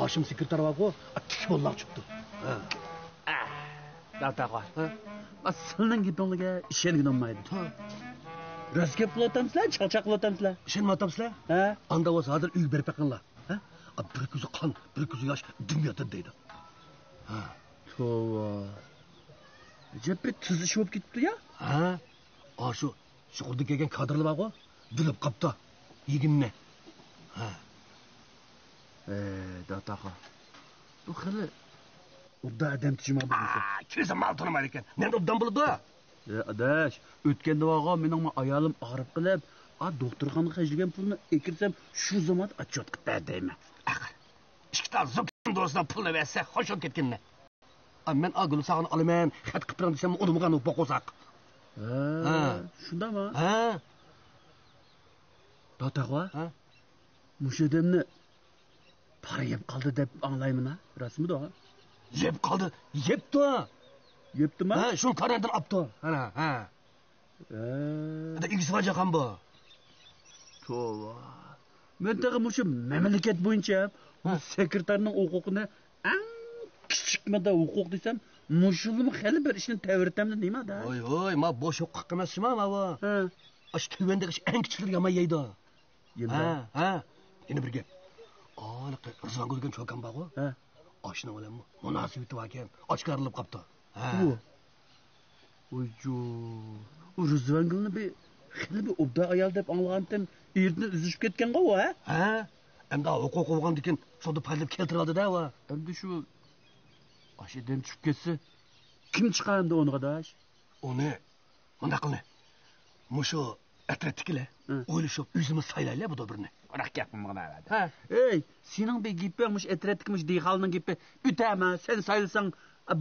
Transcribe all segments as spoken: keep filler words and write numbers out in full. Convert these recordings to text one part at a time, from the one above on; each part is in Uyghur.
ئاشۇم سېكرېتار بارغۇ، تىك بوللاق چىقتى. ھە. داۋۇت ئاغا، ھە؟ سىلىنىڭ گېپىڭلارغا ئىشەنگىنىم بولمايدۇ. ھە. راست گەپ قىلىۋاتامسىلەر، چاقچاق قىلىۋاتامسىلەر؟ ئىشەنمەيۋاتامسىلەر؟ ھە. ئاندا بولسا ھازىر ئۆيگە بېرىپ بېقىڭلار. ھە؟ بىر كۆزى قان، بىر كۆزى ياش دۈم ياتىدۇ دەيدۇ. ھە. توۋا. ئەجەب بىر تېز ئىش بولۇپ كېتىپتۇ يا. ھە. ئاشۇ يۇقىرىدا كەلگەن كادىرلار بارغۇ، بىلىپ قاپتۇ يېگىنىنى. ھە. ئەي، داۋۇت ئاغا. بۇ خېلى ئوبدان ئادەم تېشىما بولمىسا. ئا، كۆزى مال تونۇمايدىكەن. نېمە ئوبدان بولىدۇ؟ ئەي، ئاداش، ئۆتكەندە بارغۇ، مېنىڭمۇ ئايالىم ئاغرىپ قېلىپ، ئا، دوختۇرخانىغا خەجلىگەن پۇلنى ئەكىرسەم، شۇ زاماندا ئاچچىق قىلىپ بەر دەيمەن. ئىككى تال زۇكام دوستىنىڭ پۇلىنى بەرسە، خوش بولۇپ كەتكىنىنى. ئا، مەن ئا گۈلساغىنى ئالىمەن، خەت قىلىپ بېرىڭ دېسەممۇ ئۇنىمىغان بولۇپ قالساق. ھە، ھە. شۇنداقمۇ؟ ھە. داۋۇت ئاغا، ھە؟ مۇشۇ ئادەمنى پارا يەپ قالدى دەپ ئاڭلايمەن ھە، راستمىدۇ؟ يەپ قالدى، يەپتۇ. يەپتىما؟ ھە، شۇ كارۋاندىن ئاپتۇ. ھە، ھە. ھە. ئىگىسى بار جاقان بۇ. توۋا. مەن تېخى مۇشۇ مەملىكەت بويىچە بۇ ھە. سېكرېتارنىڭ ھوقۇقىنى ئەڭ كىچىكمىدا ھوقۇق دېسەم، مۇشۇلىمۇ خېلى بىر ئىشنى تەۋرىتەمدۇ نېمە ئاداش؟ ھوي، ھوي، ما بوش ھوقۇق ئەمەس شۇما، ماۋۇ. ھە. ئاشۇ تۆۋەندىكى ئىش ئەڭ كىچىكلىرى يامان يەيدۇ. يەنە؟ ھە، ھە. يەنە بىر گەپ. ھېلىقى رىزۋان گۈل دېگەن چوكان بارغۇ؟ ھە. ئاشۇنىڭ بىلەنمۇ مۇناسىۋىتى باركەن، ئاشكارىلىنىپ قاپتۇ. ھە. ئۇ. ۋايجۇ. ئۇ رىزۋانگۈلنى بىر خېلى بىر ئوبدان ئايال دەپ ئاڭلىغانتىم، ئېرىدىن ئۈزۈشۈپ كەتكەنغۇ ئۇ، ھە؟ ھە؟ ئەمدى ھوقۇقى بولغاندىكىن سودا پايدىلىنىپ كەلتۈرۈۋالدى-دە ئۇ. ئەمدى شۇ ئاشۇ دەم چۈشۈپ كەتسە، كىم چىقار ئەمدى ئۇنىڭ ئاداش؟ ئۇنى مۇنداق قىلىڭ. مۇشۇ ئەترەتتىكىلەر ھە. ئويلىشىپ ئۆزىمىز سايلايلى بۇ بىر بىرىنى. ئۇنداق گەپمۇ مانا ھە. ئەي، سېنىڭ بىر گېپىڭ مۇشۇ ئەترەتتىكى مۇشۇ دېھقاننىڭ گېپى ئۆتەما، سەن سايلىساڭ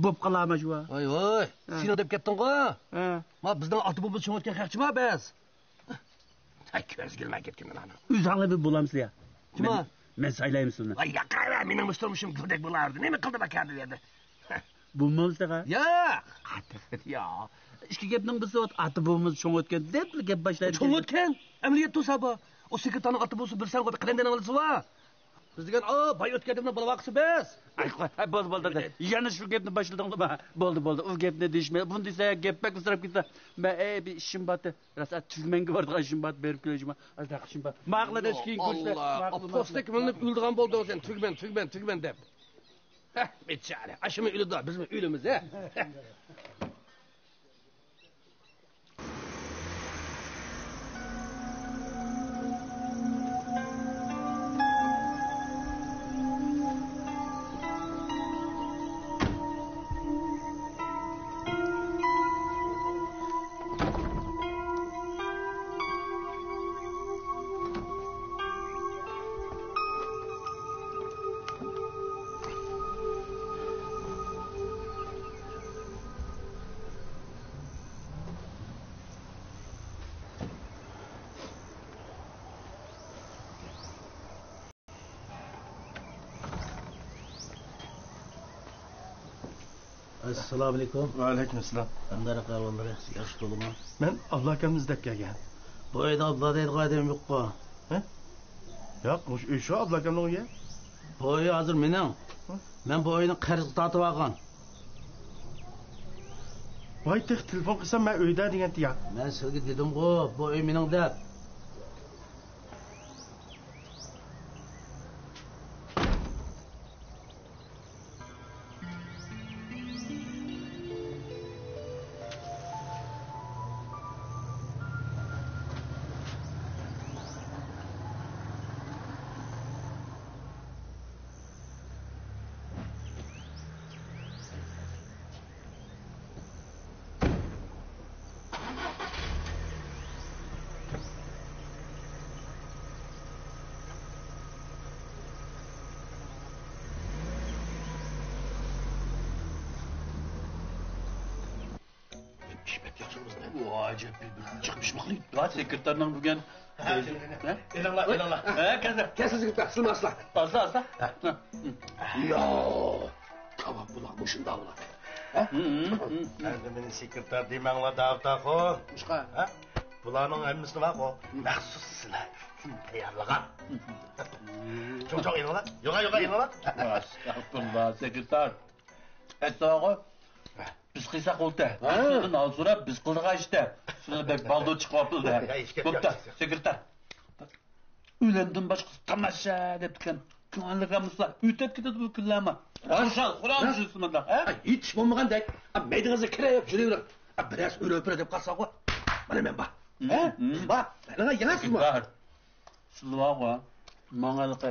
بوپ قالاماش ۋا. ۋاي ۋاي، ھە. سېنىڭ دەپ كەتتىڭغۇ. ھە. ما بىزنىڭ ئاتا بوۋىمىز چوڭ ئۆتكەن خەقچىما بىز. ھە، كۆزى كۆرمەي كەتكەن مانا. ئۆزۈڭلار بىر بولامسىلەر يا؟ كىم مەن، ئا؟ مەن سايلايمەن سىلىنى. ۋاي ياقايۋەر، مېنىڭ مۇشۇ تۇرمۇشۇم گۈلدەك بولاۋەردى. نېمە قىلدى بىكاردا بۇ يەردە؟ بولمامسىلەر؟ ياق. يا. ئىككى گەپنىڭ بىرسى ئاتا بوۋىمىز چوڭ ئۆتكەن دەپلا گەپ باشلايدىكەن. چوڭ ئۆتكەن؟ ئەمەلىيەتتە سابا. ئۇ سېكرېتارنىڭ ئاتا بوۋىسى بىر سەن قويۇپ قەلەمدىن ئالىسىۋا. بىز دېگەن، ئا، باي ئۆتكەندىمۇ بولۇۋاقسىز بىز. ئاي، قوي، ھە، بولدى، بولدى. يەنە شۇ گەپنى باشلىدىڭلىما؟ بولدى، بولدى. ئۇ گەپنى دېيىشمە. بۇنى دېسە گەپ بەك ئۇزىراپ كېتىدۇ. مەن، ئەي، بىر ئىشىم بارتى. راست، تۈگمەنگە بارىدىغان ئىشىم بارتى. بېرىپ كېلىشىم بار. ئازراق ئىشىم بار. ماقۇل ئاداش، كېيىن كۆرۈشىمىز. ئاللا، ماقۇل، پوستەك ماقۇل. مىلىنىپ ئۆلىدىغان بولدۇڭ سەن. تۈگمەن، تۈگمەن، تۈگمەن دەپ. ھە، بىچارە. ئاشۇمۇ ئۆلىدۇ، بىزمۇ ئۆلىمىز، ھە. ئەسسالامۇئەلەيكۇم. ۋەئەلەيكۇمئەسسالام. قانداق ئەھۋاللىرى؟ ياخشى تولىمۇ؟ مەن ئابلا ئاكامنى ئىزدەپ كەلگەن. بۇ ئۆيدە ئابلا دەيدىغان ئادەم يوققۇ؟ ھە؟ ياق، مۇشۇ ئۆي شۇ ئابلا ئاكامنىڭ ئۆيى. بۇ ئۆي ھازىر مېنىڭ. ھە؟ مەن بۇ ئۆينى قەرزگە تارتىۋالغان. ۋاي، تېخى تېلېفون قىلسام، مەن ئۆيدە دېگەنتى يا. مەن سىلىگە دېدىمغۇ، بۇ ئۆي مېنىڭ دەپ. ئىش بەك ياخشى بولسۇن. ۋاجىپ بىر، بىر چىقمىشماقلى. ۋا سېكرېتارنىڭ بۈگۈن. ھە؟ ئېلىڭلار، ئېلىڭلار. ھە، كەلسە. كەلسە سېكرېتار، سىلماسلا. ئاستا، ئاستا. ھە. يا، تاۋاپ بۇلار، مۇشۇنداق بۇلار. ھە؟ ھە، ھە، ھە. ئەمدى مېنى سېكرېتار دېمەڭلار، داۋۇت ئاخۇن. ئىشقا. ھە؟ بۇلارنىڭ ھەممىسىنى بارغۇ، مەخسۇس سىلەر ئۈچۈن تەييارلىغان. چوڭ-چوڭ ئېلىڭلار. يوغان، يوغان ئېلىڭلار. ئەستەغپۇرۇللا، سېكرېتار. ئەستەغپۇرۇللا. بىز قىلساق بولدى. ھە. سىزدىن ھال سوراپ، بىز قىلىدىغان ئىشتە. سىلەر بەك بالدۇر چىقىۋاپسىلەر. يا، ئىشكەپ بوپتۇ، كەپسىز. سېكرېتار. ئۆلەمدىن باشقىسى تاماشا دەپتىكەن. كۆڭۈللۈك ئەمىسلا ئۆتۈپ كېتىدۇ بۇ كۈنلەرمۇ. ھە؟ خۇشال، خۇرام ھە؟ شۇ مۇنداق، ھە؟ ھېچ بولمىغاندەك، مەيدىڭىزگە كىرە يەپ يۈرۈۋېرىڭ. بىرەرسى ئۆرە-ئۆپىرە دەپ قالساغۇ، مانا مەن بار. ھە؟ ھە؟ بار. مانا يەنە سىز بار. بار. سىز بارغۇ. ماڭا ھېلىقى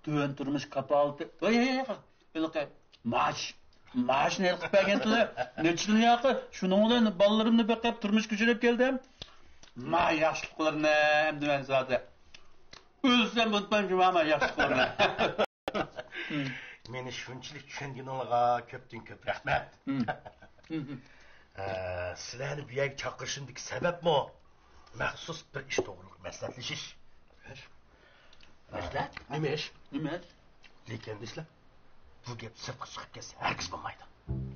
تۆۋەن تۇرمۇش كاپالىتى. ۋاي، ھېلىقى مائاش، مائاشنى ھېلىقى بەرگەنتىلە. نەچچە يىل ياقى شۇنىڭ بىلەن بالىلىرىمنى بېقىپ، تۇرمۇش كۆچۈرۈپ كەلدىم. ما ياخشىلىقلىرىنى ئەمدى مەن زادى ئۆلسەم ئۇنتۇمايمەن جۇما ما ياخشىلىقلىرىنى. مېنى شۇنچىلىك چۈشەنگىنىڭلارغا كۆپتىن كۆپ رەھمەت. ھە، سىلەرنى بۇ يەرگە چاقىرىشىمدىكى سەۋەبمۇ مەخسۇس بىر ئىش توغرۇلۇق مەسلىھەتلىشىش. مەسلىھەت؟ نېمە ئىش؟ نېمە ئىش؟ لېكىن دېسىلە، بۇ گەپ سىرتقا چىقىپ كەتسە ھەرگىز بولمايدۇ.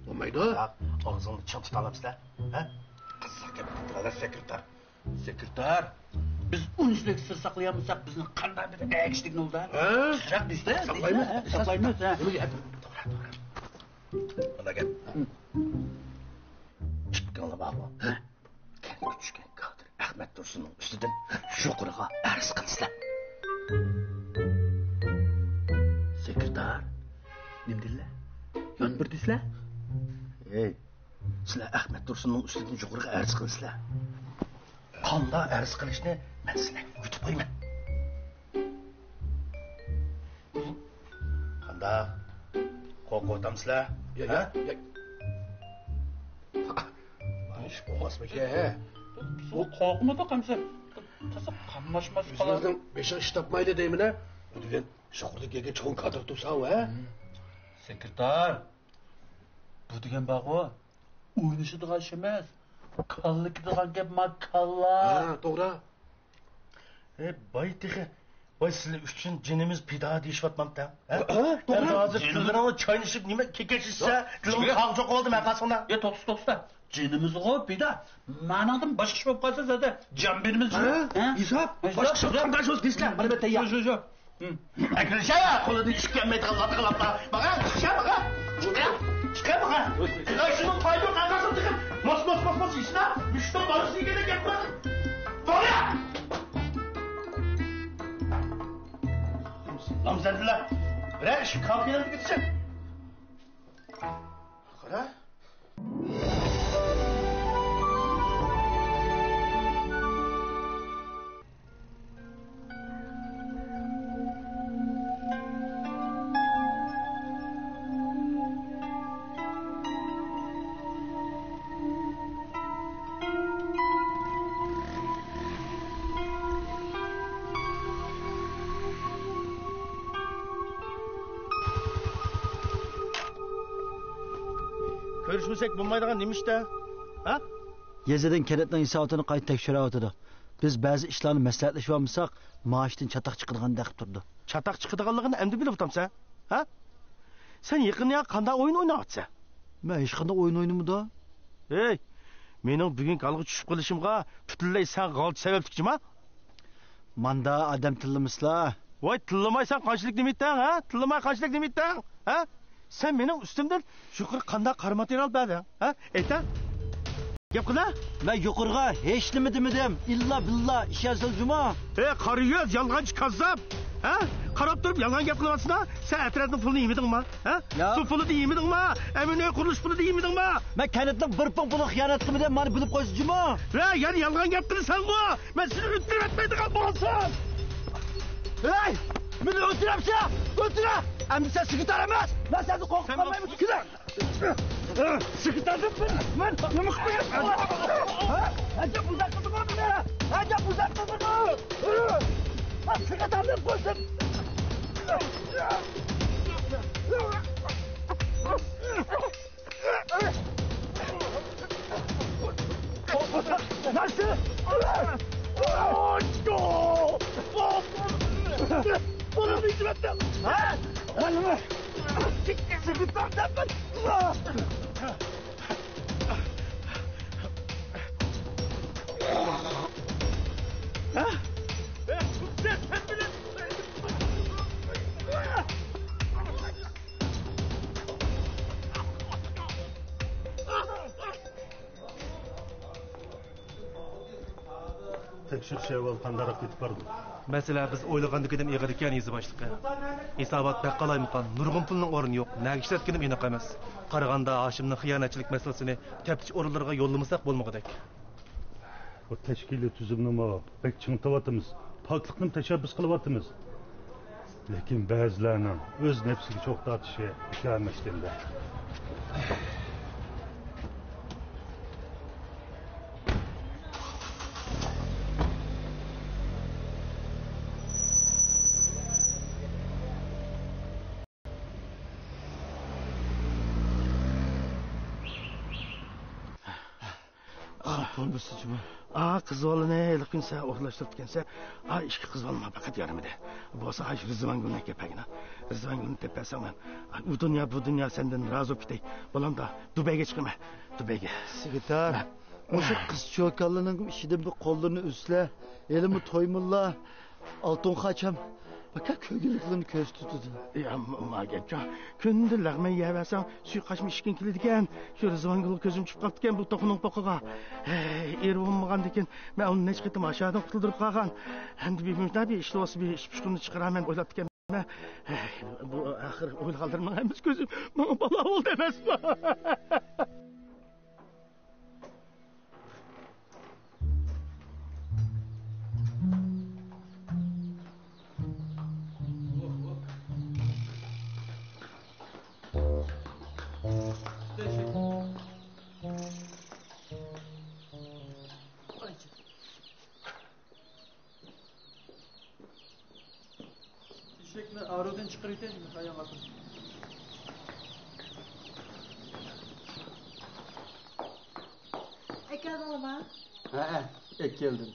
بولمايدۇ؟ ھە، ئاغزىڭنى چىڭ تۇتالامسىلەر؟ ھە؟ قىزىق گەپ قىلدىڭلار، سېكرېتار. سېكرېتار، بىز ئۇنچىلىك سىر ساقلىيالمىساق، بىزنى قانداق بىر ئەگىشتىگىنى بولدى. ھە؟ تىزراق دېسىلە، ساقلايمىز. دېسىلە، ھە، ساقلايمىز، ھە. توغرا، توغرا. مانا گەپ. ھە. ئىككىڭلار بارغۇ. ھە. كەنتكە چۈشكەن كادىر ئەخمەت تۇرسۇننىڭ ئۈستىدىن يۇقىرىغا ئەرز قىلىسىلەر. سېكرېتار، نېمە دېدىلە؟ يان بىر دېسىلە؟ ھەي، سىلەر ئەخمەت تۇرسۇننىڭ ئۈستىدىن يۇقىرىغا ئەرز قىلىسىلەر. قانداق ئەرز قىلىشنى مەن سىلەرگە ئۆگىتىپ قويىمەن. قانداق؟ قورقۇۋاتامسىلەر؟ يا، يا، ھە؟ يا. بۇ ئىش بولماسمىكەن، ھە؟ بۇ قورقمىدۇق ئەمسە. تازا قاملاشماس قالا. ئۆزىمىزنىڭ بېشىغا ئىش تاپمايلى دەيمەن، ھە؟ بۇ دېگەن يۇقىرىدا كەلگەن چوڭ كادىر تۇرسا، ھە؟ سېكرېتار، بۇ دېگەن بارغۇ، ئوينىشىدىغان ئىش ئەمەس. كاللا كېتىدىغان گەپ، ما كاللا. ھە، توغرا. ئەي، باي تېخى. باي، سىلەر ئۈچۈن جېنىمىز پىدا دېيىشىۋاتمامتى، ھە؟ ھە، توغرا. ئەمدى ھازىر تىللىرىڭلار چاينىشىپ، نېمە كېكەچلىشسە، تىلىڭلار قاغا چوققا بولدى، مەن قالساڭلار. يا، توختىسا، توختىسا. جېنىمىزغۇ پىدا. مانىڭدىن باشقا ئىش بولۇپ قالسا، زادى جان بېرىمىز. ھە؟ ھە؟ ھېساب؟ ھېساب، باشقا ئىش ھېساب. قانداق ئىش بولسا دېسىلە، مانا بىر تەييار. شۇ، شۇ، شۇ. ئەكىرىشە، قولىدىن چۈشۈپ كەلمەيدىغان لاتىغا لاپلا. ماڭا، چىقە، ماڭا. چىقە، چىقە، ماڭا. ئەي، شۇنىڭ پايدىسى يوق، ئەقەلسىز چىقىپ. موس، موس، موس، موس، يېسىنا. مۇشۇنىڭ بالىسى دېگەندەك گەپ قىلىدۇ. ماڭا. نامزەدلەر. بىرەر ئىش كاپىلىنىپ كېتىشىڭ. قارا. كۆرۈشمىسەك بولمايدىغان نېمە ئىشتا؟ ھە؟ يېزىدىن كەنتنىڭ ھېساباتىنى قايتا تەكشۈرۈۋاتىدۇ. بىز بەزى ئىشلارنى مەسلىھەتلىشىۋالمىساق، مائاشتىن چاتاق چىقىدىغاندەك قىلىپ تۇرىدۇ. چاتاق چىقىدىغانلىقىنى ئەمدى بىلىۋاتامسەن؟ ھە؟ سەن يېقىندا قانداق ئويۇن ئويناۋاتىسەن؟ مەن ھېچقانداق ئويۇن ئوينىمىدىم. ھەي، مېنىڭ بۈگۈنكى ھالغا چۈشۈپ قېلىشىمغا پۈتۈنلەي سەن غالتە سەۋەبلىكچىما؟ ماندا ئادەم تىللىمىسىلا. ۋاي، تىللىماي سەن قانچىلىك نېمە ئىتتىڭ، ھە؟ تىللىماي قانچىلىك نېمە ئىتتىڭ، ھە؟ سەن مېنىڭ ئۈستۈمدىن يۇقىرى قانداق قارا ماتېرىيال بەردىڭ، ھە؟ ئېيتە. گەپ قىلە. مەن يۇقىرىغا ھېچنېمە دېمىدىم. ئىللا بىللا ئىشەنسەن جۇما. ھەي، قارا يۈز، يالغانچى كاززاپ. ھە؟ قاراپ تۇرۇپ يالغان گەپ قىلىۋاتىسىنا؟ سەن ئەترەتنىڭ پۇلىنى يېمىدىڭما؟ ھە؟ ياق. سۇ پۇلىنى يېمىدىڭما؟ ئەمىن ئۆي قۇرۇلۇش پۇلىنى يېمىدىڭما؟ مەن كەنتنىڭ بىر پۇڭ پۇلىغا خىيانەت قىلمىدىم، مانا بىلىپ قويسا جۇما. ھە، يەنە يالغان گەپ قىلىسەنغۇ؟ مەن سېنى ئۆلتۈرۈۋەتمەيدىغان بولسام. ھەي، مېنى ئۆلتۈرەمسەن؟ ئۆلتۈرە! ئەمدى سەن سېكرېتار ئەمەس! مەن سەندىن قورقۇپ قالمايمەن، كېلە! سېكرېتار دەپ مەن، مەن نېمە قىلدىم؟ ھە؟ ئەجەب بۇزاق قىلدىڭ مېنى! ئەجەب بۇزاق قىلدىڭ! سېكرېتار دەپ قويسۇن! نەرسە! بۇنى نېمە دەپ؟ ھە؟ نېمە؟ سېكرېتار دەپ! ئۇ تەكشۈرۈش ئەھۋالى قانداقراق كېتىپ بارىدۇ؟ مەسىلە بىز ئويلىغاندىكىدىن ئېغىر ئىكەن، يېزا باشلىقى. ھېسابات بەك قالايمىقان، نۇرغۇن پۇلنىڭ ئورنى يوق، نەگە ئىشلەتكىنىمۇ ئېنىق ئەمەس. قارىغاندا ھاشىمنىڭ خىيانەتچىلىك مەسىلىسىنى تەپتىش ئورۇنلىرىغا يوللىمىساق بولمىغۇدەك. بۇ تەشكىلىي تۈزۈمنىمۇ بەك چىڭىتىۋاتىمىز، پاكلىقنىمۇ تەشەببۇس قىلىۋاتىمىز. لېكىن بەزىلەرنىڭ ئۆز نەپسىگە چوغ تارتىشى بىكار ئەمەس ئەمدى. ئا، پۇل بىرسى جۇمۇ. ئا، قىز بالىنى ھېلىقى كۈن سەن ئورۇنلاشتۇرۇپتىكەنسەن. ئا، ئىككى قىز بالىمۇ پەقەت يارىمىدى. بولسا ئاشۇ رىزۋانگۈلنى ئەكەپ بەرگىنە. رىزۋانگۈلنى تېپىپ بەرسەڭ مەن، ئا، ئۇ دۇنيا، بۇ دۇنيا سەندىن رازى بولۇپ كېتەي. بولامدا، دۇبەيگە چىقىمەن. دۇبەيگە. سېكرېتار، مۇشۇ قىز چوكانلىرىنىڭ ئىچىدىن بىر قوللىرىنى ئۈزسىلە، ھېلىمۇ تويمۇنلا. ئالتۇن خاچام، ئاكا كۆگىلىكلىرىنى كۆرسىتىدۇ. يا، م-، ما گەپچۇ. كۈندە لەغمەن يەۋەرسەڭ، سۇيۇقئاچما ئىچكىڭ كېلىدىكەن. شۇ رىزۋانگۈل كۆزۈم چۈشۈپ قاپتىكەن بۇ توخۇنىڭ پوقىغا. ھەي، ئېرى بولمىغاندىكىن، مەن ئۇنى نەچچە قېتىم ئاشادىن قۇتۇلدۇرۇپ قالغان. ئەمدى بىر مۇشۇنداق بىر ئىش بولسا، بىر ئىش پۇشقۇمنى چىقىراي مەن ئويلاپتىكەنمەن. ھەي، بۇ ئاخىر ئويلىغانلىرىمنىڭ ھەممىسى كۆزۈم ماڭا بالا بولدى ئەمەسمۇ؟ ئېشەكنى ئارۇدىن چىقىرىۋېتەي، ھاياڭلاتىپ. ئەكەلدىڭلارمۇ؟ ھەئە، ئەكەلدىم.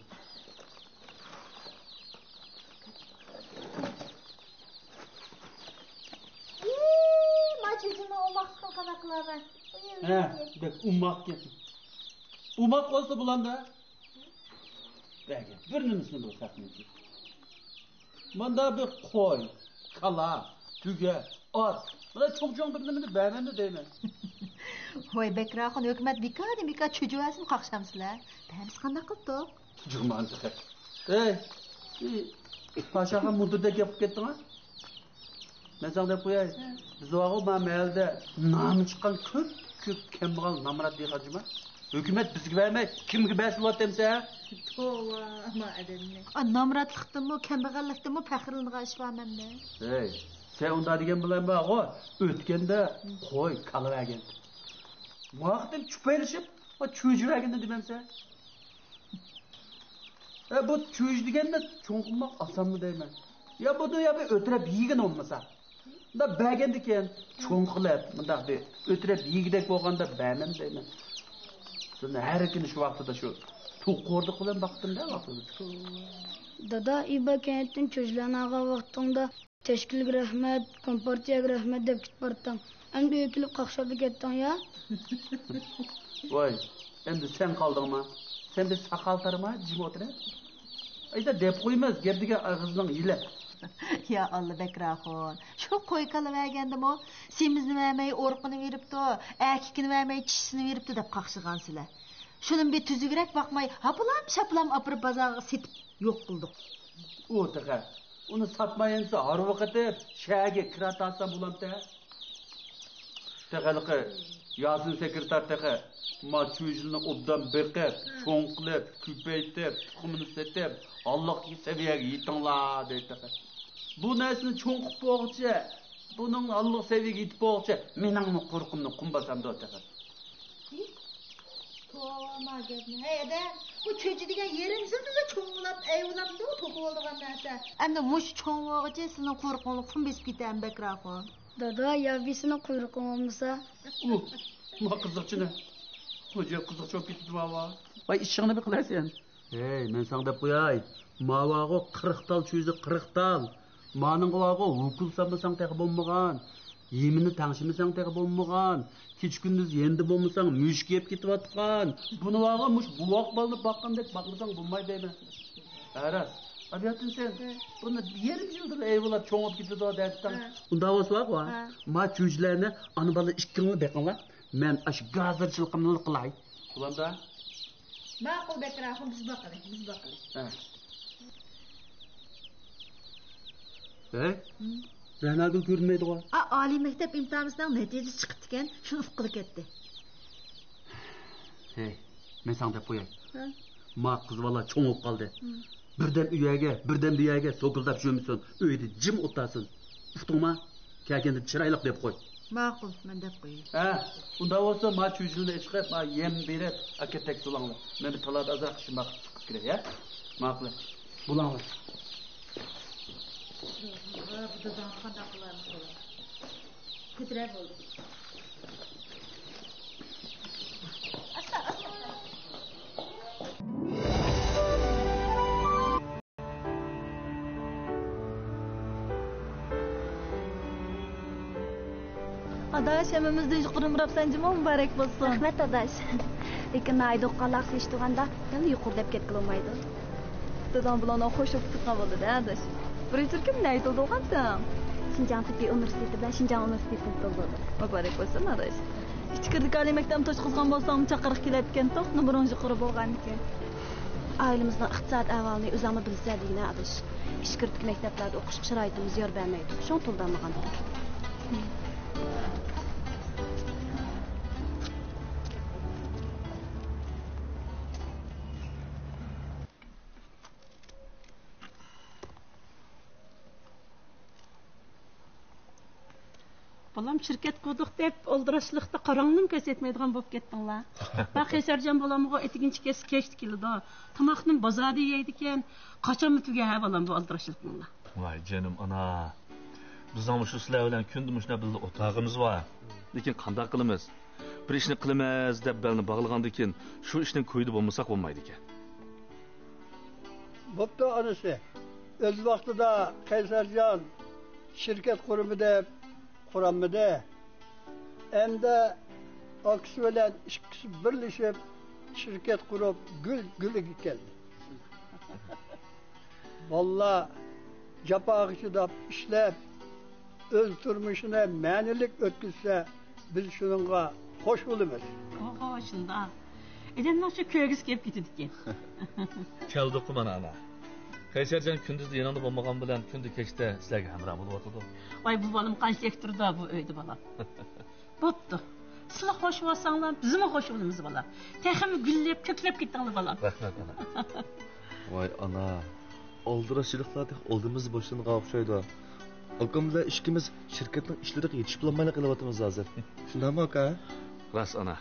ئىي، ما چۈجىنىڭ ئوماقلىقىنى قانداق قىلارمەن؟ ھە، بەك ئوماق گەپ. ئوماق بولسا بولامدا. بەرگىن، بىر نېمىسىنى بىر ساقلىمىسۇن. ماندا بىر قوي، كالا، تۆگە، ئات، مانا چوڭ-چوڭ بىر نېمىنى بەرمەمدۇ دەيمەن. ۋاي بەكرى ئاخۇن، ھۆكۈمەت بىكاردىن بىكار چۈجە بەرسىمۇ قاقشامسىلەر؟ بەرمىسە قانداق قىلدۇق؟ جىغمان تېخى. ئەي، ئى، پاشاغا مۇددىدەك گەپ قىلىپ كەتتىڭ ھە؟ مەن ساڭا دەپ قوياي، بىز بارغۇ، ما مەھەللىدە نامى چىققان كۆپ، كۆپ كەمبەغەل نامرات دېھقان جۇما. ھۆكۈمەت بىزگە بەرمەي، كىمگە بەرسە بولاتتى ئەمسە؟ توۋا، ما ئادەمنى. ئا، نامراتلىقتىنمۇ، كەمبەغەللىكتىنمۇ پەخىرلىنىدىغان ئىش بارمۇ ئەمدى؟ ھەي، سەن ئۇنداق دېگەن بىلەن بارغۇ، ئۆتكەندە قوي، كالا بەرگەن. ما قېتىم چۈپەيلىشىپ، ما چۈجە بەرگىنىنى دېمەمسە؟ ھە، بۇ چۈجە دېگەننى چوڭ قىلماق ئاسانمۇ دەيمەن. يا بۇنى يا بىر ئۆتۈرەپ يېگىنى بولمىسا. مۇنداق بەرگەندىكىن چوڭ قىلىپ، مۇنداق بىر ئۆتۈرەپ يېگۈدەك بولغاندا بەرمەم دەيمەن. سىزنى ھەر كۈنى شۇ ۋاقتىدا شۇ توقۇردۇق بىلەن باقتىم-دە ۋاقتىدا. دادا، ئىبا كەنتتىن چۈجىلەرنى ئالغان ۋاقتىڭدا تەشكىلگە رەھمەت، كومپارتىيەگە رەھمەت دەپ كېتىپ بارتتىڭ. ئەمدى ئۆيگە كېلىپ قاقشاپلا كەتتىڭ يا؟ ۋاي، ئەمدى سەن قالدىڭما؟ سەن بىر ساقال تارىما، جىم ئولتۇرە. ئەيدە، دەپ قويىمىز، گەپ دېگەن ئېغىزنىڭ ھىلى. يا ئاللا، بەكرى ئاخۇن، شۇ قوي كالا بەرگەندىمۇ سېمىزنى بەرمەي ئورۇقىنى بېرىپتۇ، ئەركىكىنى بەرمەي چىشىسىنى بېرىپتۇ دەپ قاقشىغانسىلەر. شۇنىمۇ بىر تۈزۈكرەك باقماي، ھاپىلام-شاپىلام ئاپىرىپ بازارغا سېتىپ يوق قىلدۇق. ئۇ تېخى ئۇنى ساتماي ئەمسە ھارۋا قېتىپ، شەھەرگە كىرا تارتسام بولامتى؟ تېخى ھېلىقى ياسىن سېكرېتار تېخى ما چۈجىلىنى ئوبدان بېقىپ، چوڭ قىلىپ، كۆپەيتىپ، تۇخۇمىنى سېتىپ، ھاللىق سەۋىيەگە يېتىڭلار دەيدۇ تېخى. بۇ نەرسىنى چوڭ قىلىپ بولغۇچە، بۇنىڭ ھاللىق سەۋىيەگە يېتىپ بولغۇچە مېنىڭمۇ قورقۇمنى قۇم باسامدۇ تېخى. توۋا، ما گەپنى. ھەي، ئادەم، بۇ چۈجە دېگەن يېرىم يىلدىلا چوڭ بولاپ، ئەيۋىلامدۇ، توقۇۋالىدىغان نەرسە. ئەمدى مۇشۇ چوڭ بولغۇچە سېنىڭ قۇيرۇقۇڭنى قۇم بېسىپ كېتەرمۇ، بەكرى ئاخۇن؟ دادا، يا بىر سېنىڭ قۇيرۇقۇڭ بولمىسا؟ ئۇھ، ما قىزىقچىنى. خوجا قىزىقچى بولۇپ كېتىپتۇ، ماۋا. ۋاي، ئىشىڭنى بىر قىلارسەن. ھەي، مەن ساڭا دەپ قوياي، ماۋاغۇ قىرىق تال چۈجە، قىرىق تال. مانىڭغا بارغۇ، ھوكۇل سالمىساڭ تېخى بولمىغان. يېمىنى تەڭشىمىسەڭ تېخى بولمىغان. كېچە-كۈندۈز يېنىدا بولمىساڭ، مۈشۈك يەپ كېتىۋاتقان. بۇنىڭغا مۇشۇ بوۋاق بالىنى باققاندەك باقمىساڭ بولمايدۇ دەيمەن. ھە، راست. ئابىياتىن سەن بۇنى يېرىم يىلدىن ئەيۋىلار چوڭىيىپ كېتىدۇ دەيتتىڭ. ھە. ئۇنداق بولسا، ۋا، ھە، ما چۈجىلەرنى، ئانا بالا ئىككىڭلار بېقىڭلار. مەن ئاشۇ گازىرچىلىقىمنى قىلاي. بولامدا؟ ماقۇل، بەكرى ئاخۇن، بىز باقىلى، بىز باقىلى. ھە. ھەي، ھىم؟ رەناگۈل كۆرۈنمەيدىغۇ؟ ئا، ئالىي مەكتەپ ئىمتىھانىسىنىڭ نەتىجىسى چىقىپتىكەن، شۇنى ئۇققىلى كەتتى. ھەي، مەن ساڭا دەپ قوياي. ھە؟ ما قىز بالا چوڭ بولۇپ قالدى. ھىم. بىردەم ئۇ يەرگە، بىردەم بۇ يەرگە سوكۇلداپ يۈرمىسۇن، ئۆيدە جىم ئولتۇرسۇن. ئۇقتۇڭما؟ كەلگەندە چىرايلىق دەپ قوي. ماقۇل، مەن دەپ قوياي. ھە، ئۇنداق بولسا ما چۈجىنى ئىشقىلىپ، ما يەم بېرىپ ئەكەتەك بولاڭلار. مەن بىر تالادا ئازراق ئىشىم بار، چىقىپ كىرەي، ھە؟ ماقۇل. بولاڭلار. بۇ داداڭ قانداق قىلارمىز، بالام؟ كۆتۈرە بولدى. ئاداش، ھەممىمىزدىن يۇقىرى ئۇراپسەن جۇمۇ، مۇبارەك بولسۇن. رەھمەت، ئاداش. لېكىن ناھىيەدە ئوقۇغانلارغا سېلىشتۇرغاندا يەنە يۇقىرى دەپ كەتكىلى بولمايدۇ. داداڭ بىلەن خوش بولۇپ تۇرغان بولدى، ئاداش. بىرىنچى تۈركۈم نەيتىلدە ئوقۇغانتىڭ؟ شىنجاڭ تېببىي ئۇنىۋېرسىتېتى بىلەن شىنجاڭ ئۇنىۋېرسىتېتىنى تاللىدىم. مۇبارەك بولسۇن، ئاداش. ئىچكىرىدىكى ئالىي مەكتەپنى توشقۇزغان بولساڭمۇ چاقىرىق كېلەتتىكەنتۇق، نومۇرۇڭ يۇقىرى بولغانىكەن. ئائىلىمىزنىڭ ئىقتىسادىي ئەھۋالىنى ئۆزۈڭمۇ بىلىسەن دېگىنە، ئاداش. ئىچكىرىدىكى مەكتەپلەردە ئوقۇشقا شارائىتىمىز يار بەرمەيدۇ. شۇڭا تولدۇرالمىغان. بالام، شىركەت قۇردۇق دەپ ئالدىراشچىلىقتا قاراڭنىمۇ كۆرسەتمەيدىغان بولۇپ كەتتىڭلار. ھە، قەيسەرجان بالامغۇ ئېتىگىنى كەچتە كېلىدۇ. تاماقنىمۇ بازاردا يەيدىكەن. قاچانمۇ تۈگەي ھە بالام بۇ ئالدىراشچىلىقىڭلار؟ ۋاي جېنىم ئانا. بىزنىڭمۇ شۇ سىلەر بىلەن كۈندە مۇشۇنداق بىللە ئولتۇرغىنىمىز بار. لېكىن قانداق قىلىمىز؟ بىر ئىشنى قىلىمىز دەپ بەلنى باغلىغاندىن كېيىن شۇ ئىشنىڭ كويىدا بولمىساق بولمايدىكەن. بوپتۇ ئانىسى. ئۆز ۋاقتىدا قەيسەرجان شىركەت قۇرىمەن دەپ قۇرالمىدى. ئەمدى ئاكىسى بىلەن ئىككىسى بىرلىشىپ شىركەت قۇرۇپ گۈل گۈلىگە كەلدى. بالىلار جاپاغا چىداپ ئىشلەپ، ئۆز تۇرمۇشىنى مەنىلىك ئۆتكۈزسە، بىز شۇنىڭغا خوش بولىمىز. ئوھو، شۇنداق. ئادەمنىڭ شۇ كۆرگۈسى كېلىپ كېتىدىكەن. كەلدۇققۇ مانا ئانا. قەيسەرجان كۈندۈزدە يېنىڭدا بولمىغان بىلەن كۈندە كەچتە سىلەرگە ھەمراھ بولۇۋاتىدۇ. ۋاي، بۇ بالىمۇ قانچىلىك تۇرىدۇ بۇ ئۆيدە بالام. بوپتۇ. سىلەر خوش بولساڭلار، بىزمۇ خوش بولىمىز بالام. تېخىمۇ گۈللەپ، كۆكلەپ كېتىڭلار بالام. رەھمەت ئانا. ۋاي ئانا، ئالدىراشچىلىقلار تېخى ئالدىمىزدا باشلانغان ئوخشايدۇ. ئاكام بىلەن ئىككىمىز شىركەتنىڭ ئىشلىرىغا يېتىشىپ بولالمايلا قېلىۋاتىمىز ھازىر. شۇنداقمۇ ئاكا؟ راست ئانا.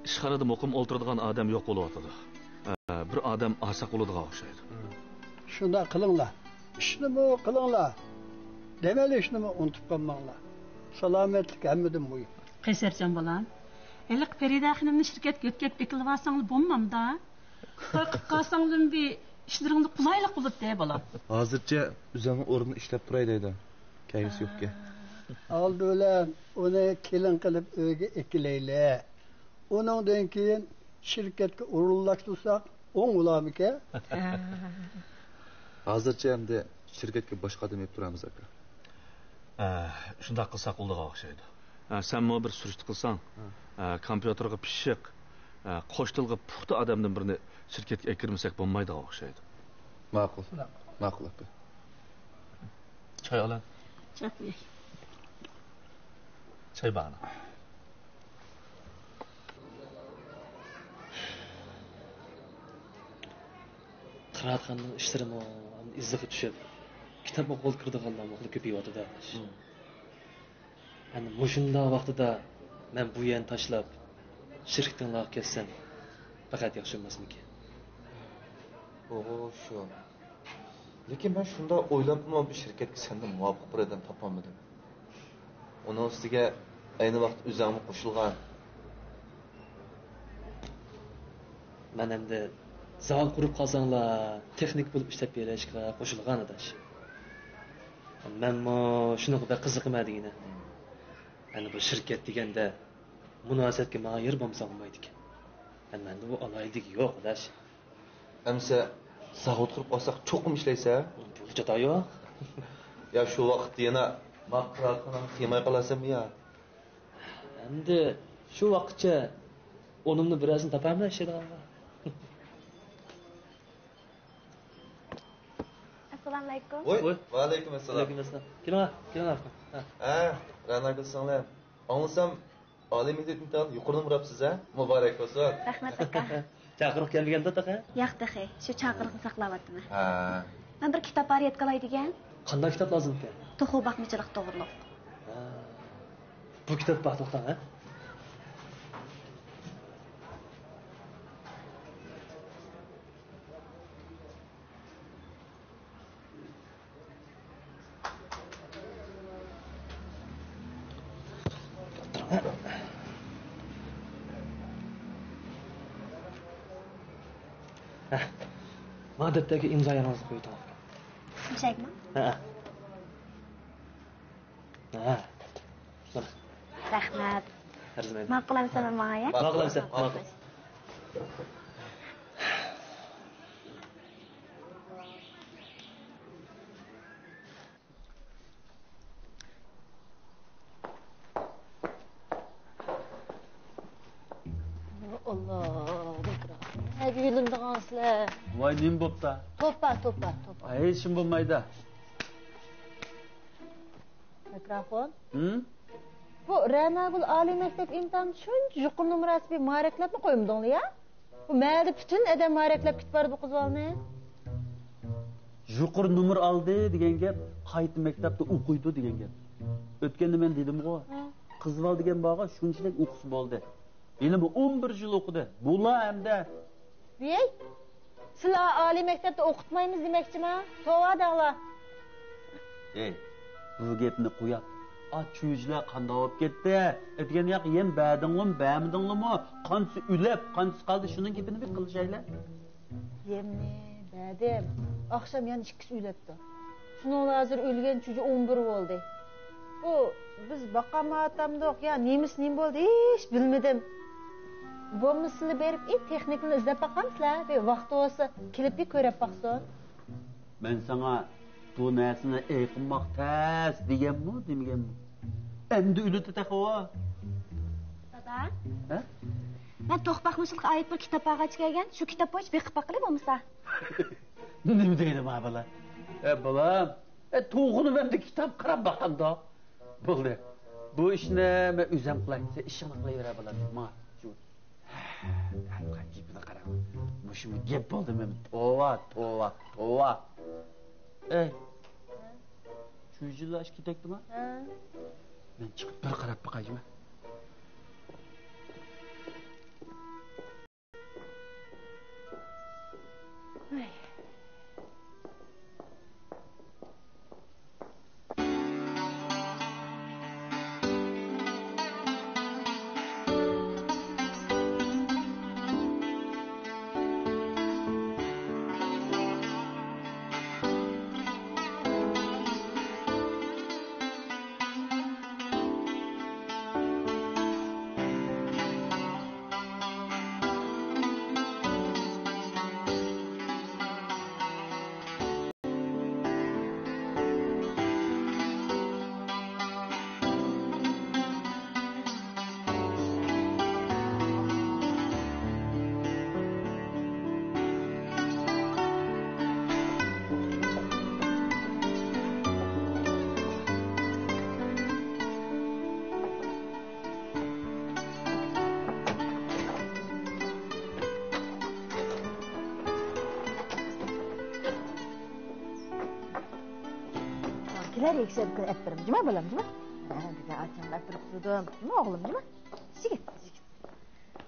ئىشخانىدا مۇقىم ئولتۇرىدىغان ئادەم يوق بولۇۋاتىدۇ. ئە، بىر ئادەم ئارساق بولىدىغان ئوخشايدۇ. شۇنداق قىلىڭلار. ئىشنىمۇ قىلىڭلار. دەم ئېلىشنىمۇ ئۇنتۇپ قالماڭلار. سالامەتلىك ھەممىدىن مۇھىم. قەيسەرجان بالام، ھېلىقى پەرىدە خېنىمنى شىركەتكە يۆتكەپ ئەكېلىۋالساڭلار بولمامدا؟ توي قىلىپ قالساڭلارمۇ بىر ئىشلىرىڭدا قولايلىق بولاتتى، بالام. ھازىرچە ئۆزۈڭنىڭ ئورنىدا ئىشلەپ تۇراي دەيدۇ. كەينىسى يوقكەن. ئالدى بىلەن ئۇنى كېلىن قىلىپ ئۆيگە ئەكېلەيلى. ئۇنىڭدىن كېيىن شىركەتكە ئورۇنلاشتۇرساق ئوڭ بولارمىكەن؟ ھازىرچە ئەمدى شىركەتكە باشقا ئادەم ئېلىپ تۇرامىز، ئاكا. ئە، شۇنداق قىلساق بولىدىغان ئوخشايدۇ. ئە، سەنمۇ بىر سۈرۈشتە قىلساڭ، ھە. ئە، كومپيۇتېرغا پىششىق، ئە، قوش تىلغا پۇختا ئادەمدىن بىرنى شىركەتكە ئەكىرمىسەك بولمايدىغان ئوخشايدۇ. ماقۇل. ماقۇل، ئاكا. چاي ئالىڭ. چاي قۇياي. چاي بار. قىرائەتخانىنىڭ ئىشلىرىمۇ ئىزىغا چۈشۈپ، كىتابقا قول كىرىدىغانلارمۇ خېلى كۆپىيىۋاتىدۇ، ئاداش. مم. ئەنە مۇشۇنداق ۋاقتىدا مەن بۇ يەرنى تاشلاپ، شىركىتىڭلارغا كەتسەم، پەقەت ياخشى بولماسمىكىن؟ ئوغۇ، شۇ. لېكىن مەن شۇنداق ئويلاپمۇ بىر شىركەتكە سەندىن مۇۋاپىق بىر ئادەم تاپالمىدىم. ئۇنىڭ ئۈستىگە ئەينى ۋاقىتتا ئۆزۈڭمۇ قوشۇلغان. مەن ئەمدى زاۋۇت قۇرۇپ قالساڭلار، تېخنىك بولۇپ ئىشلەپ بېرىشكە قوشۇلغان، ئاداش. مەنمۇ شۇنىڭغا بەك قىزىقىمەن دېگىنە. ئەنە بۇ شىركەت دېگەندە مۇناسىۋەتكە ماھىر بولمىسا بولمايدىكەن. ھە، مەندە بۇ ئالاھىدىلىكى يوق، ئاداش. ئەمسە زاۋۇت قۇرۇپ ئالساق چوقۇم ئىشلەيسەن؟ بۇ جاتا يوق. يا شۇ ۋاقىتتا يەنە ما كارخانامنى قىيماي قالارسەنمۇ يا؟ ئەمدى شۇ ۋاقىتچە ئۇنۇمنى بىرەرسىنى تاپارمەن ئىشلەيدىغانغا. ئەسسالامۇئەلەيكۇم. ۋوي، ۋوي. ۋەئەلەيكۇم ئەسسالام. ۋەئەلەيكۇم ئەسسالام. كېلىڭ، كېلىڭ، ئاكا. ھە. ھە، رەناگۈل سىڭلىم. ئاڭلىسام، ئالىي مەكتەپتىن تەڭ يۇقىرى نومۇر ئاپسىز، ھە؟ مۇبارەك بولسۇن. رەھمەت، ئاكا. چاقىرىق كەلمىگەندۇ، تېخى؟ ياق، تېخى. شۇ چاقىرىقنى ساقلاۋاتىمەن. ھە. مەن بىر كىتاب بار، يەتكىلەي دېگەن. قانداق كىتاب لازىم ئىكەن؟ توخۇ باقمىچىلىق توغرۇلۇق. ھە. بۇ كىتاب بار، توختاڭ، ھە. ھە. مانا دەپتەرگە ئىمزايىڭىزنى قويۇۋېتىڭ. مۇشەكمۇ؟ ھە. ھە. رەھمەت. ئەرزىمەيدۇ. ماقۇل ئەمسە ماڭاي، ھە؟ ماقۇل ئەمسە، ماقۇل. ئاللا، بەكرەك. نەگە يۆلىنىدىغان سىلەر؟ ۋاي، نېمە بوپتا؟ توپا، توپا، توپا. ھېچ نېمە بولمايدۇ. مىكروفون. ھىم؟ بۇ رەناگۈل ئالىي مەكتەپ ئىمتىھانىدا شۇنچە يۇقىرى نومۇر ئەسىپ ماراكلەپمۇ قويمىدىڭلار يا؟ بۇ مەھەللىدە پۈتۈن ئادەم ماراكلەپ كېتىپ بارىدۇ بۇ قىز بالىنى. يۇقىرى نومۇر ئالدى دېگەن گەپ قايتا مەكتەپتە ئوقۇيدۇ دېگەن گەپ. ئۆتكەندە مەن دېدىمغۇ، ھە. قىز بالا دېگەن بالىغا شۇنچىلىك ئوقۇسا بولدى. ھېلىمۇ ئون بىر يىل ئوقۇدى. بولا ئەمدى. ۋىي، سىلەر ئالىي مەكتەپتە ئوقۇتمايمىز دېمەكچىما؟ توۋا دەڭلار. ئەي، بۇ گەپنى قوياق. ئا، چۈجىلەر قانداق بولۇپ كەتتى؟ ئەتىگەن ياق يەم بەردىڭلىمۇ، بەرمىدىڭلىمۇ؟ قانچىسى ئۆلۈپ، قانچىسى قالدى، شۇنىڭ گېپىنى بىر قىلىشايلى. يەمنى بەردىم. ئاخشام يەنە ئىككىسى ئۆلۈپتۇ. شۇنىڭ ھازىر ئۆلگەن چۈجە ئون بىر بولدى. بۇ بىز باقالمايۋاتامدۇق يا نېمىسى نېمە بولدى، ھېچ بىلمىدىم. بولمىسىلا بېرىپ، ئى، تېخنىكنى ئىزدەپ باقامسىلەر؟ بىر ۋاقتى بولسا كېلىپ بىر كۆرۈپ باقسۇن. مەن ساڭا بۇ نەرسىنى ئېقىنماق تەس دېگەنمۇ، دېمىگەنمۇ؟ ئەمدى ئۆلىدۇ تېخى ئۇ. دادا؟ ھە؟ مەن توخۇ باقمىچىلىققا ئائىت بىر كىتاب بارغاچ كەلگەن، شۇ كىتاب بويىچە بېقىپ باققىلى بولمىسا. نېمە دەيدۇ ما بالا؟ ئە، بالام، ئە، تۇغقىنىم ئەمدى كىتاب قاراپ باقامدۇ؟ بولدى. بۇ ئىشنى مەن ئۆزۈم قىلاي. سەن ئىشىڭنى قىلىۋەر، بالام. ماڭا شۇ. ھە، قاراڭ، گېپىنى قاراڭ. مۇشۇمۇ گەپ بولدىمۇ؟ توۋا، توۋا، توۋا. ئەي. چۈجىلار ئىش كېتەكتىما؟ ھە. مەن چىقىپ بىر قاراپ باقايچۇ. كېلەر يەكشەنبە كۈنى ئەپ بېرىمەن، جۇما بالام، جۇما. ھە، بۈگۈن ئاچامغا ئەپ بېرىپ تۇردۇم. جۇما ئوغلۇم، جۇما. يىگىت، يىگىت.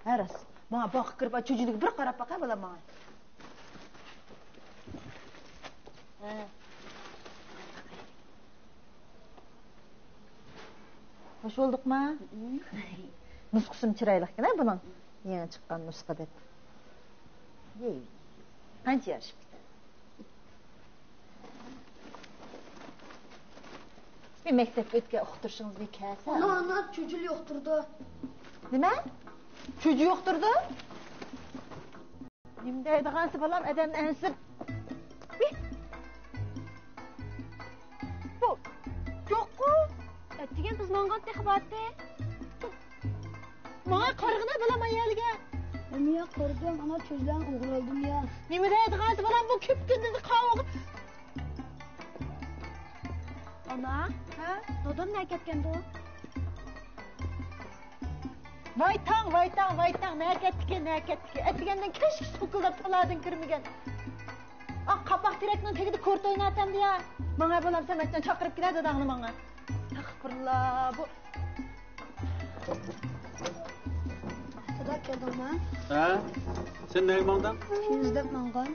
ھە، راست. ماڭا باغقا كىرىپ، چۈجىلىككە بىر قاراپ باقە، بالام، ماڭا. ھە. خوش بولدۇقما؟ نۇسخىسىمۇ چىرايلىقكەن ھە بۇنىڭ. يېڭى چىققان نۇسخا دەپ. يەي، قانچە يارىشىپتۇ. بىر مەكتەپكە ئۆتكەن ئۇقتۇرۇشىڭىزنى كەلسە. ئانا، ئانا، چۈجۈلى يۇقتۇرىدۇ. نېمە؟ چۈجە يۇقتۇرىدۇ؟ نېمە دەيدىغانسى بالام، ئادەمنى ئەنسىپ. بۇ، يوققۇ. ئەتىگەن بىز ماڭغان تېخى بارتى. ماڭا قارىغىنا بالام ئايالىگە. نېمە يا، قارىدىم، ئانا، چۈجىلەرنى ئوغرىلىدىم يا. نېمە دەيدىغانسى بالام، بۇ كۈپكۈندۈزى قاۋۇغ. ئانا، ھە؟ دادام نەگە كەتكەندۇ؟ ۋاي تاڭ، ۋاي تاڭ، ۋاي تاڭ، نەگە كەتتىكىن، نەگە كەتتىكىن؟ ئەتىگەندىن كەچكىچە پۇكۇلداپ تالاردىن كىرمىگەن. ئا، قاپاق تېرەكنىڭ تېگىدە كورت ئويناۋاتامدۇ يا. ماڭا بالام، سەمەتجان چاقىرىپ كېلە داداڭنى ماڭا. ئەستەغپۇرۇللا، بۇ. دادا، كەلدىڭمۇ؟ ھە؟ سەن نەگە ماڭدىڭ؟ مېنى ئىزدەپ ماڭغان.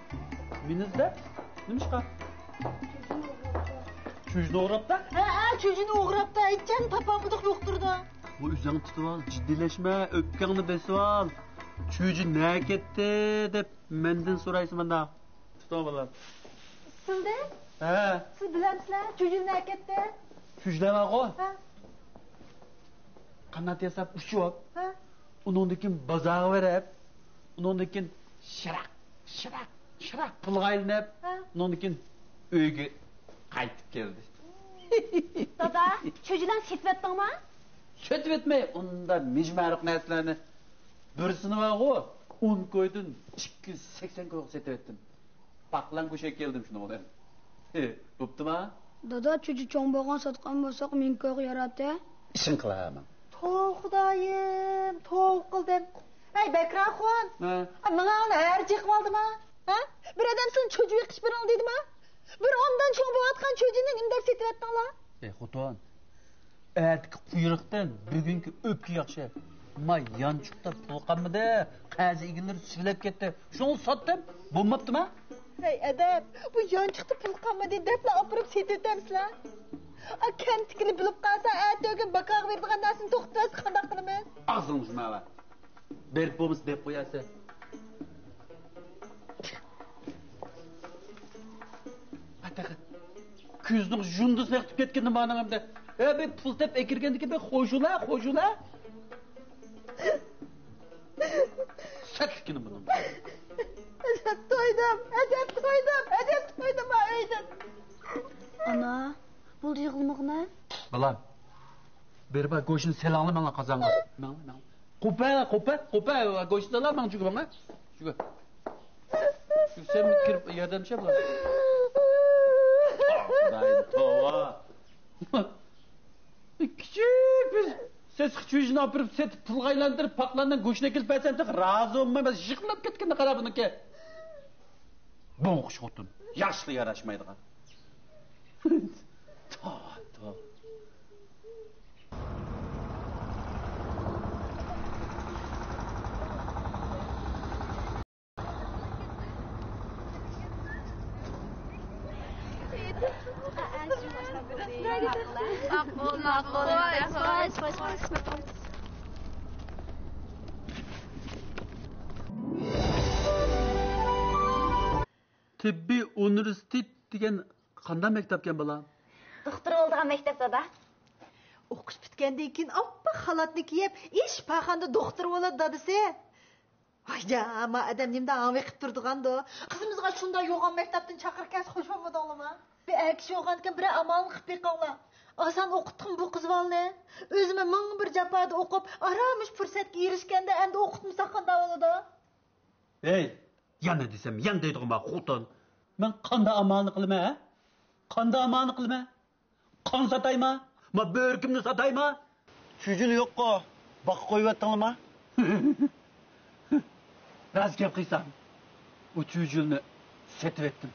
مېنى ئىزدەپ؟ نېمىشقا؟ چۈجىنى ئوغراپتا. ھە، ھە، چۈجىنى ئوغراپتا. ھېچنېمىنى تاپالمىدۇق، يۇقتۇرىدۇ. بۇ ئۆزۈڭنى تۇتۇۋال، جىددىيلەشمە، ئۆپكەڭنى بېسىۋال. چۈجە نەگە كەتتى دەپ مەندىن سورايسەن مانا. تۇتۇڭ بالام. سىلدە؟ ھە. سىز بىلەمسىلەر، چۈجىلەر نەگە كەتتى؟ چۈجىلەر بارغۇ. ھە. قانات ياساپ ئۇچۇپ، ھە. ئۇنىڭدىن كېيىن بازارغا بېرىپ، ئۇنىڭدىن كېيىن شىراق، شىراق، شىراق پۇلغا ئايلىنىپ، ھە. ئۇنىڭدىن كېيىن ئۆيگە قايتىپ كەلدى. دادا، چۈجىلەرنى سېتىۋەتتىڭمۇ؟ سېتىۋەتمەي، ئۇنداق مىجمارۇق نەرسىلەرنى. بىرسىنى بارغۇ، ئون كويدىن ئىككى يۈز سەكسەن كويغا سېتىۋەتتىم. پاقلان گۆشەك كەلدىم شۇنىڭ بىلەن. بوپتۇما؟ دادا، چۈجە چوڭ بولغان ساتقان بولساق، مىڭ كويغا ياراتتى. ئىشىڭ قىلامەن. توۋا خۇدايىم، توۋا قىلدىم. ھەي، بەكرى ئاخۇن. ھە؟ ئا، ماڭا ئۇنى ھەر جىقىۋالدىما؟ ھە؟ بىر ئادەم سىلىنى چۈجە بېقىش بېرىڭ دېدىما؟ بىر ئوندىن چوڭ بولۇۋاتقان چۈجىنى نېمە دەپ سېتىۋەتتىڭلار؟ ئەي خوتۇن، ئەتىكى قۇيرۇقتىن بۈگۈنكى ئۆپكە ياخشى. ما يانچۇقتا پۇل قالمىدى، قەزى ئىگىلىرى سۈرۈلۈپ كەتتى. شۇڭا ساتتىم، بولماپتىما؟ ھەي ئادەم، بۇ يانچۇقتا پۇل قالمىدى دەپلا ئاپىرىپ سېتىۋېتەمسىلەر؟ ئا، كەنتتىكىلەر بىلىپ قالسا، ئەتە-ئۆگۈن باكاغا بېرىدىغان نەرسىنى توختىتىۋەتسە قانداق قىلىمىز؟ ئاغزىڭنى يۇمۇۋەر. بېرىپ بولمىسا دەپ قويارسەن. ئاتاقى، كۆزنىڭ يۇندىسى ئېقىتىپ كەتكىنى مانىڭ ئەمدى. ھە، بىر پۇل تېپىپ ئەكىرگەندىكىن بىر خوشۇلا، خوشۇلا. سەتلىكىنى بۇنىڭ. ئەجەب تويدۇم، ئەجەب تويدۇم، ئەجەب تويدۇم ھا ئۆيدىن. ئانا، بولدى يىغلىمىغىنا. بالام، بېرىپ گۆشنى سېلىڭلا ماڭا قازانغا. ماڭلا، ماڭلا. قوپە، قوپە، قوپە، گۆشنى سېلىڭ ماڭا چۈگە ماڭا. چۈگە. چۈگە سەن كىرىپ ياردەمچى بول. خۇدايىم، توۋا. كىچىك بىر سېسىق چۈجىنى ئاپىرىپ سېتىپ، پۇلغا ئايلاندۇرۇپ، پاقلاندىن گۆشنى ئەكېلىپ بەرسەم، تېخى رازى بولماي، يىغلاپ كەتكىنىنى قارا بۇنىڭكى. بوڭقۇش خوتۇن. ياشقا ياراشمايدىغان. توۋا، توۋا. تېببىي ئۇنىۋېرسىتېت دېگەن قانداق مەكتەپكەن، بالام؟ دوختۇر بولىدىغان مەكتەپ، دادا. ئوقۇش پۈتكەندىن كېيىن ئاپئاق خالاتنى كىيىپ، ئىش شىپاخانىدا دوختۇر بولىدۇ، دادىسى. ۋاي جا، ما ئادەم نېمىدە ھاڭۋېقىپ تۇرىدىغاندۇ؟ قىزىمىزغا شۇنداق يوغان مەكتەپتىن چاقىرىپ كەلسە خوش بولمىدىڭلىما؟ بىر ئەر كىشى بولغاندىكىن بىرەر ئامالنى قىلىپ بېقىڭلار. ئاسان ئوقۇتتۇقمۇ بۇ قىز بالىنى؟ ئۆزىمۇ مىڭ بىر جاپادا ئوقۇپ، ئاران مۇشۇ پۇرسەتكە ئېرىشكەندە ئەمدى ئوقۇتمىساق قانداق بولىدۇ؟ ھەي، يەنە دېسەم، يەنە دەيدىغۇ ما خوتۇن. مەن قانداق ئامالنى قىلىمەن، ھە؟ قانداق ئامالنى قىلىمەن؟ قان ساتايما؟ ما بۆرىكىمنى ساتايما؟ چۈجۈلە يوققۇ، باغقا قويۇۋەتتىڭلىما؟ راست گەپ قىلسام، ئۇ چۈجۈلىنى سېتىۋەتتىم.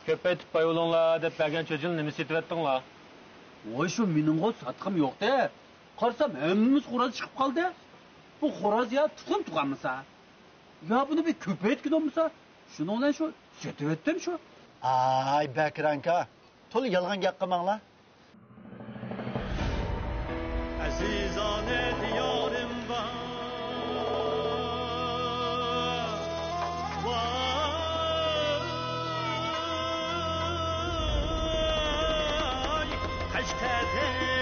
كۆپەيتىپ باي بولۇڭلار دەپ بەرگەن چۈجۈلىنى نېمە سېتىۋەتتىڭلار؟ ۋاي شۇ مېنىڭغۇ ساتقۇم يوقتى. قارىسام ھەممىمىز خوراز چىقىپ قالدى. بۇ خوراز يا تۇخۇم تۇغالمىسا، يا بۇنى بىر كۆپەيتكىن بولمىسا، شۇنىڭ بىلەن شۇ سېتىۋەتتىم شۇ. ئاي بەكرى ئاكا، تولا يالغان گەپ قىلماڭلار. ئەزىزانە دىيارىم بار. ۋاي، تەتۈر